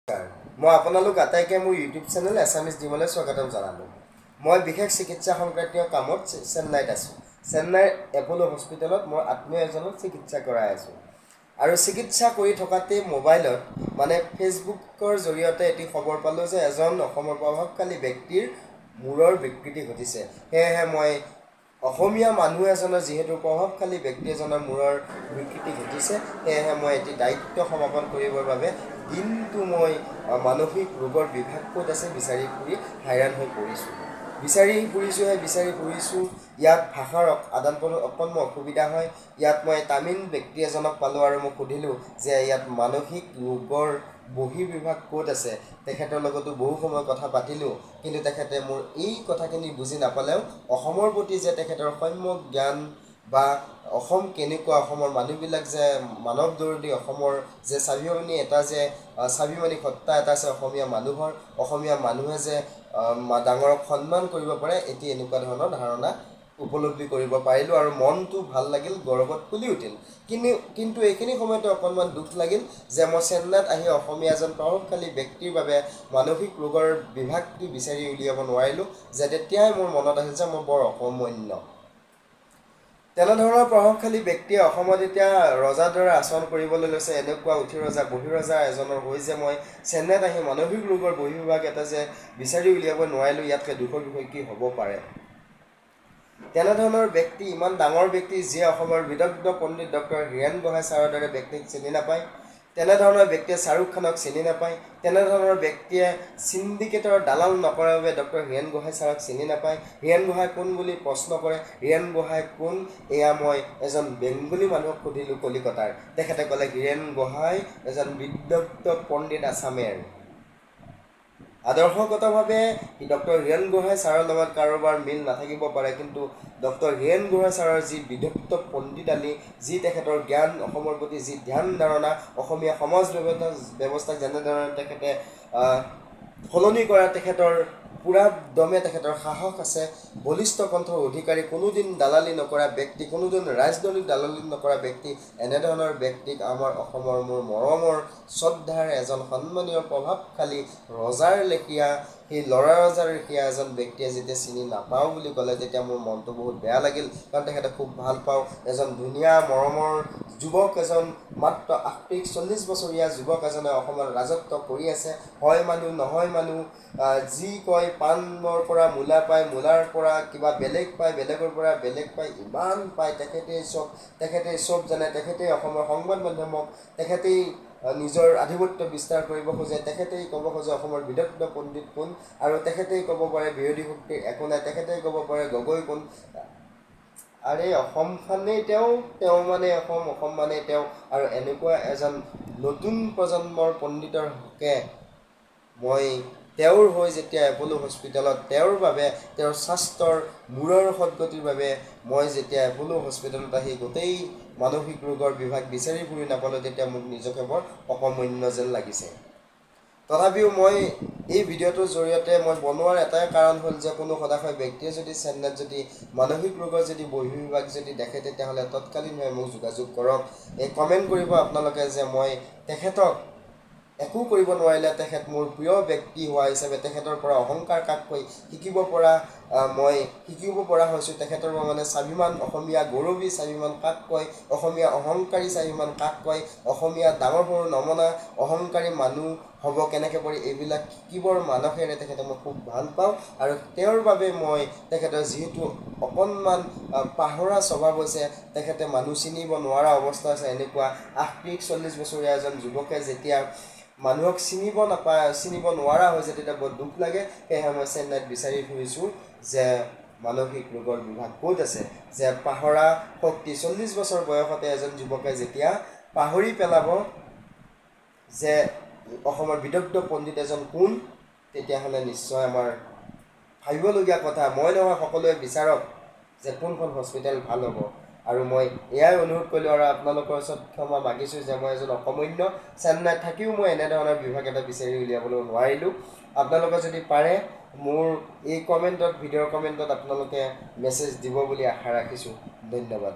মই আপোনালোক আটাইকে মোৰ ইউটিউব চেনেল এছামিজ ড্ৰিমলৈ স্বাগতম জনালোঁ। মই বিশেষ চিকিৎসা সংক্ৰান্তীয় কামত চেন্নাইত আছোঁ। চেন্নাইৰ এপ'ল' হস্পিটেলত মই আত্মীয় এজনক চিকিৎসা কৰাই আছোঁ আৰু চিকিৎসা কৰি থকাতেই মোবাইলত মানে ফেচবুকৰ জৰিয়তে এটি খবৰ পালোঁ যে এজন অসমৰ প্ৰভাৱশালী ব্যক্তিৰ মূৰৰ বিকৃতি ঘটিছে। সেয়েহে মই অসমীয়া মানুহ এজনৰ যিহেতু প্ৰভাৱশালী ব্যক্তি এজনৰ মূৰৰ বিকৃতি ঘটিছে, সেয়েহে মই এটি দায়িত্ব সমাপন কৰিবৰ বাবে দিনটো মই মানসিক ৰোগৰ বিভাগ ক'ত আছে বিচাৰি ফুৰি হাইৰাণ হৈ পৰিছোঁ। বিচাৰি ফুৰিছোঁহে বিচাৰি ফুৰিছোঁ। ইয়াত ভাষাৰ আদান প্ৰদান অকণমান অসুবিধা হয়। ইয়াত মই তামিল ব্যক্তি এজনক পালোঁ আৰু মই সুধিলোঁ যে ইয়াত মানসিক ৰোগৰ বহিৰ্বিভাগ ক'ত আছে। তেখেতৰ লগতো বহু সময় কথা পাতিলোঁ, কিন্তু তেখেতে মোৰ এই কথাখিনি বুজি নাপালেও অসমৰ প্ৰতি যে তেখেতৰ সম্যক জ্ঞান বা অসম কেনেকুৱা, অসমৰ মানুহবিলাক যে মানৱ দৰদী, অসমৰ যে স্বাভিমানী এটা যে স্বাভিমানী সত্তা এটা আছে অসমীয়া মানুহৰ, অসমীয়া মানুহে যে ডাঙৰক সন্মান কৰিব পাৰে, এটি এনেকুৱা ধৰণৰ ধাৰণা উপলব্ধি কৰিব পাৰিলোঁ আৰু মনটো ভাল লাগিল, গৌৰৱত ফুলি উঠিল। কিন্তু এইখিনি সময়তে অকণমান দুখ লাগিল যে মই চেন্নাইত আহি অসমীয়া এজন প্ৰভাৱশালী ব্যক্তিৰ বাবে মানসিক ৰোগৰ বিভাগটো বিচাৰি উলিয়াব নোৱাৰিলোঁ। যে তেতিয়াই মোৰ মনত আহিল যে মই বৰ অকৰ্মণ্য। তেনেধৰণৰ প্ৰভাৱশালী ব্যক্তিয়ে অসমত এতিয়া ৰজাৰ দৰে আচৰণ কৰিবলৈ লৈছে। এনেকুৱা উঠি ৰজা বহি ৰজা এজনৰ হৈ যে মই চেন্নাইত আহি মানসিক ৰোগৰ বহিৰ্বিভাগ এটা যে বিচাৰি উলিয়াব নোৱাৰিলোঁ, ইয়াতকৈ দুখৰ বিষয় কি হ'ব পাৰে। তেনেধৰণৰ ব্যক্তি, ইমান ডাঙৰ ব্যক্তি যিয়ে অসমৰ বিদগ্ধ পণ্ডিত ডক্টৰ হীৰেণ গোহাঁই ছাৰৰ দৰে ব্যক্তিক চিনি নাপায়, তেনেধৰণৰ ব্যক্তিয়ে শ্বাহৰুখ খানক চিনি নাপায়, তেনেধৰণৰ ব্যক্তিয়ে চিণ্ডিকেটৰ দালাল নকৰাৰ বাবে ডক্টৰ হীৰেণ গোহাঁই ছাৰক চিনি নাপায়, হীৰেণ গোহাঁই কোন বুলি প্ৰশ্ন কৰে, হীৰেণ গোহাঁই কোন এয়া মই এজন বেংগলী মানুহক সুধিলোঁ কলিকতাৰ, তেখেতে ক'লে হীৰেণ গোহাঁই এজন বিদগ্ধ পণ্ডিত আছামেৰ। আদৰ্শগতভাৱে ডক্টৰ হীৰেণ গোহাঁই ছাৰৰ লগত কাৰোবাৰ মিল নাথাকিব পাৰে, কিন্তু ডক্টৰ হীৰেণ গোহাঁই ছাৰৰ যি বিদগ্ধ পণ্ডিতালি, যি তেখেতৰ জ্ঞান, অসমৰ প্ৰতি যি ধ্যান ধাৰণা, অসমীয়া সমাজ ব্যৱস্থাক যেনেধৰণে তেখেতে সলনি কৰা তেখেতৰ পূৰা দমে তেখেতৰ সাহস আছে, বলিষ্ঠ কণ্ঠৰ অধিকাৰী, কোনোদিন দালালি নকৰা ব্যক্তি, কোনোদিন ৰাজনৈতিক দালালি নকৰা ব্যক্তি, এনেধৰণৰ ব্যক্তিক আমাৰ অসমৰ মোৰ মৰমৰ শ্ৰদ্ধাৰ এজন সন্মানীয় প্ৰভাৱশালী ৰজাৰ লেখীয়া, সেই ল'ৰা ৰজাৰ লেখীয়া এজন ব্যক্তিয়ে যেতিয়া চিনি নাপাওঁ বুলি ক'লে, তেতিয়া মোৰ মনটো বহুত বেয়া লাগিল। কাৰণ তেখেতে খুব ভাল পাওঁ, এজন ধুনীয়া মৰমৰ যুৱক এজন, মাত্ৰ 38-40 বছৰীয়া যুৱক এজনে অসমত ৰাজত্ব কৰি আছে। হয় মানুহ নহয় মানুহ, যি কয় পাণৰ পৰা মূলা পায়, মূলাৰ পৰা কিবা বেলেগ পায়, বেলেগৰ পৰা বেলেগ পায়, ইমান পায়, তেখেতেই চব জানে, তেখেতেই অসমৰ সংবাদ মাধ্যমক তেখেতেই নিজৰ আধিপত্য বিস্তাৰ কৰিব খোজে, তেখেতেই ক'ব খোজে অসমৰ বিদগ্ধ পণ্ডিত কোন, আৰু তেখেতেই ক'ব পাৰে বিৰোধী শক্তিৰ একো নাই, তেখেতেই ক'ব পাৰে গগৈ কোন। আৰে অসমখনেই তেওঁ, তেওঁ মানে অসম, অসম মানে তেওঁ। আৰু এনেকুৱা এজন নতুন প্ৰজন্মৰ পণ্ডিতৰ হকে মই তেওঁৰ হৈ যেতিয়া এপ'ল' হস্পিটেলত তেওঁৰ বাবে, তেওঁৰ স্বাস্থ্যৰ মূৰৰ সদগতিৰ বাবে মই যেতিয়া এপ'ল' হস্পিটেলত আহি গোটেই মানসিক ৰোগৰ বিভাগ বিচাৰি ফুৰি নাপালোঁ, তেতিয়া মোক নিজকে বৰ অকৰ্মণ্য যেন লাগিছে। তথাপিও মই এই ভিডিঅ'টোৰ জৰিয়তে মই বনোৱাৰ এটাই কাৰণ হ'ল যে কোনো সদাশয় ব্যক্তিয়ে যদি চেন্নাইত যদি মানসিক ৰোগৰ যদি বহিৰ্বিভাগ যদি দেখে, তেতিয়াহ'লে তৎকালীনভাৱে মোক যোগাযোগ কৰক। এই কমেণ্ট কৰিব আপোনালোকে যে মই তেখেতক একো কৰিব নোৱাৰিলে তেখেত মোৰ প্ৰিয় ব্যক্তি হোৱা হিচাপে তেখেতৰ পৰা অহংকাৰ কাক কৈ শিকিব পৰা মই শিকিব পৰা হৈছোঁ। তেখেতৰ মানে স্বাভিমান, অসমীয়া গৌৰৱী স্বাভিমান কাক কয়, অসমীয়া অহংকাৰী স্বাভিমান কাক কয়, অসমীয়া ডাঙৰ সৰু নমনা অহংকাৰী মানুহ হ'ব কেনেকৈ পাৰি, এইবিলাক শিকিবৰ মানসেৰে তেখেতে মই খুব ভাল পাওঁ। আৰু তেওঁৰ বাবে মই তেখেতৰ যিহেতু অকণমান পাহৰা স্বভাৱ হৈছে, তেখেতে মানুহ চিনিব নোৱাৰা অৱস্থা আছে, এনেকুৱা 38-40 বছৰীয়া এজন যুৱকে যেতিয়া মানুহক চিনিব নাপায়, চিনিব নোৱাৰা হৈছে, তেতিয়া বৰ দুখ লাগে। সেয়েহে মই চেন্নাইত বিচাৰি ফুৰিছোঁ যে মানসিক ৰোগৰ বিভাগ ক'ত আছে, যে পাহৰা শক্তি 40 বছৰ বয়সতে এজন যুৱকে যেতিয়া পাহৰি পেলাব যে অসমৰ বিদগ্ধ পণ্ডিত এজন কোন, তেতিয়াহ'লে নিশ্চয় আমাৰ ভাবিবলগীয়া কথা। মই নহয়, সকলোৱে বিচাৰক যে কোনখন হস্পিটেল ভাল হ'ব। আৰু মই এয়াই অনুৰোধ কৰিলোঁ আৰু আপোনালোকৰ ওচৰত ক্ষমা মাগিছোঁ যে মই এজন অকৰ্মণ্য, চেন্নাইত থাকিও মই এনেধৰণৰ বিভাগ এটা বিচাৰি উলিয়াবলৈ নোৱাৰিলোঁ। আপোনালোকে যদি পাৰে মোৰ এই কমেণ্টত, ভিডিঅ'ৰ কমেণ্টত আপোনালোকে মেছেজ দিব বুলি আশা ৰাখিছোঁ। ধন্যবাদ।